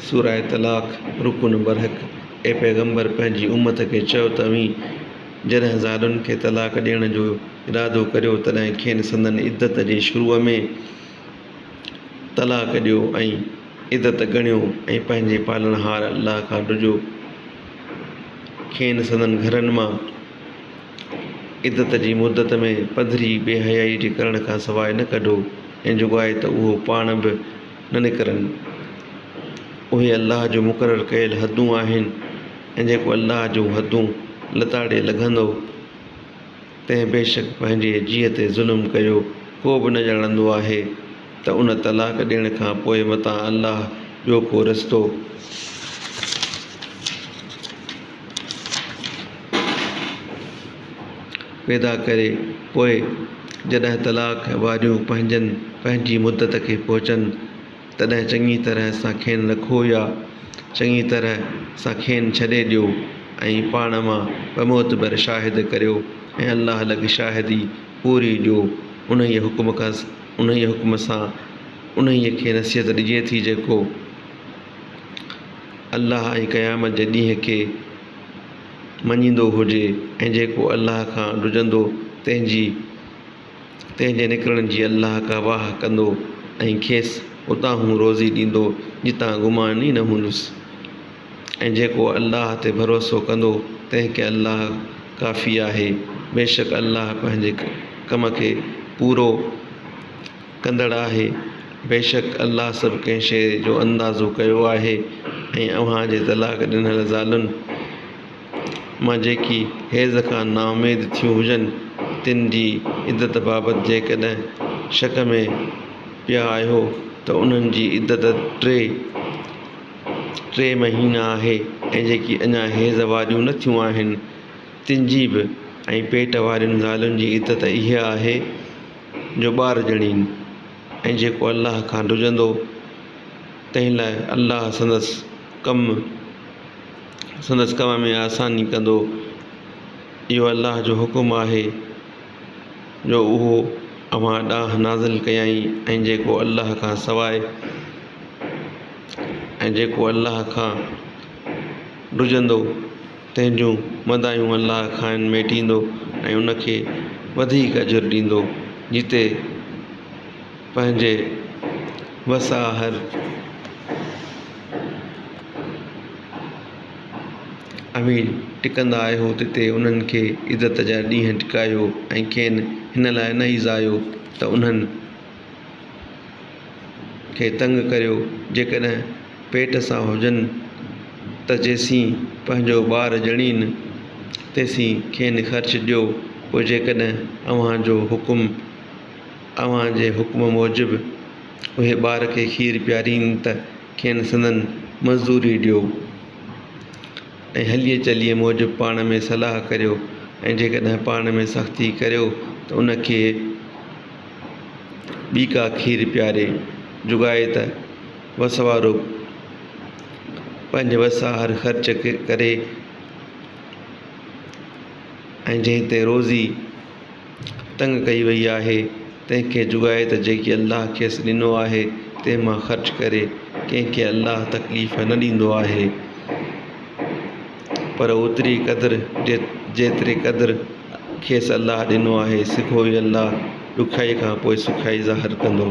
سوره طلاق، رڪوع نمبر هڪ، اي پيغمبر! پنهنجي امت کي چئو ته اوهين جڏهن زالن کي طلاق ڏيڻ جو ارادو ڪريو تڏهن کين سندن عدت جي شروع ۾ طلاق ڏيو ۽ عدت ڳڻيو ۽ پنهنجي پالڻهار الله کان ڊڄو. کين سندن گهرن مان عدت جي مدت ۾ پڌري بي حيائي جي ڪرڻ کان سواء نه ڪڍو ۽ جڳائي ته اهو پاڻ به نه نڪرن. اهي الله جون مقرر ڪيل حدون آهن ۽ جيڪو الله جون حدون لتاڙي لگهندو تنهن بيشڪ پنهنجي جيء تي ظلم ڪيو. ڪو به نه ڄاڻندو آهي ته ان طلاق ڏيڻ کان پوء متان الله ٻيو ڪو رستو پيدا ڪري. پوء جڏهن طلاق واريون پنهنجن پنهنجي مدت کي پهچن، تڏهن چڱي طرح سان کين رکو يا چڱي طرح سان کين ڇڏي ڏيو ۽ پاڻ مان ٻه معتبر شاهد ڪريو ۽ الله لڳ شاهدي پوري ڏيو. انهيء حڪم کان انهيء حڪم سان انهيء کي نصيحت ڏجي ٿي جيڪو الله ۽ قيامت جي ڏينهن کي مڃيندو هجي ۽ جيڪو الله کان ڊڄندو تنهن جي تنهن جي نڪرڻ جي الله ڪا واهه ڪندو ۽ کيس اتاهون روزي ڏيندو جتان گمان ئي نه هوندس ۽ جيڪو الله تي ڀروسو ڪندو تنهن کي الله ڪافي آهي بيشڪ الله پنهنجي ڪم کي پورو ڪندڙ آهي. بيشڪ الله سڀ ڪنهن شيء جو اندازو ڪيو آهي ۽ اوهان جي طلاق ڏنل زالن مان جيڪي حيض کان نااميد ٿيون هجن تن جي عدت بابت جيڪڏهن شڪ ۾ پيا آهيو ته انهن جي عدت ٽي ٽي مهينا آهي ۽ جيڪي اڃا حيض واريون نه ٿيون آهن تن جي به ۽ پيٽ وارين زالن جي عدت اها آهي جو ٻار ڄڻين ۽ جيڪو الله کان ڊڄندو تنهن لاء الله سندس ڪم سندس ڪم ۾ آساني ڪندو. اهو الله جو حڪم آهي جو اهو اوهان ڏانهن نازل ڪيائين ۽ جيڪو الله کان سواء ۽ جيڪو الله کان ڊڄندو تنهن جون مدايون الله کانئن ميٽيندو ۽ ان کي وڌيڪ اجر ڏيندو، جتي پنهنجي وس آهر اوهين ٽڪندا آهيو، تتي انهن کي عزت جا ڏينهن ٽڪايو ۽ کين هن لاء نه ايذايو ته انهن کي تنگ ڪريو، جيڪڏهن پيٽ سان هجن ته جيسين پنهنجو ٻار ڄڻين تيسين کين خرچ ڏيو، پوء جيڪڏهن اوهان جو حڪم اوهان جي حڪم موجب اهي ٻار کي کير پيارين ته کين سندن مزدوري ڏيو ۽ هليء چليء موجب پاڻ ۾ صلاح ڪريو ۽ جيڪڏهن پاڻ ۾ سختي ڪريو ته ان کي ٻي ڪا کير پياري جڳائي ته وس وارو پنهنجي وس آهر خرچ ڪري ۽ جنهن تي روزي تنگ ڪئي وئي آهي تنهن کي جڳائي ته جيڪي الله کيس ڏنو آهي تنهن مان خرچ ڪري ڪنهن کي الله تڪليف نه ڏيندو آهي پر اوتري قدر جيتري قدر کيس الله ڏنو آهي سگهو ئي الله ڏکيائي کان پوء سکيائي ظاهر ڪندو.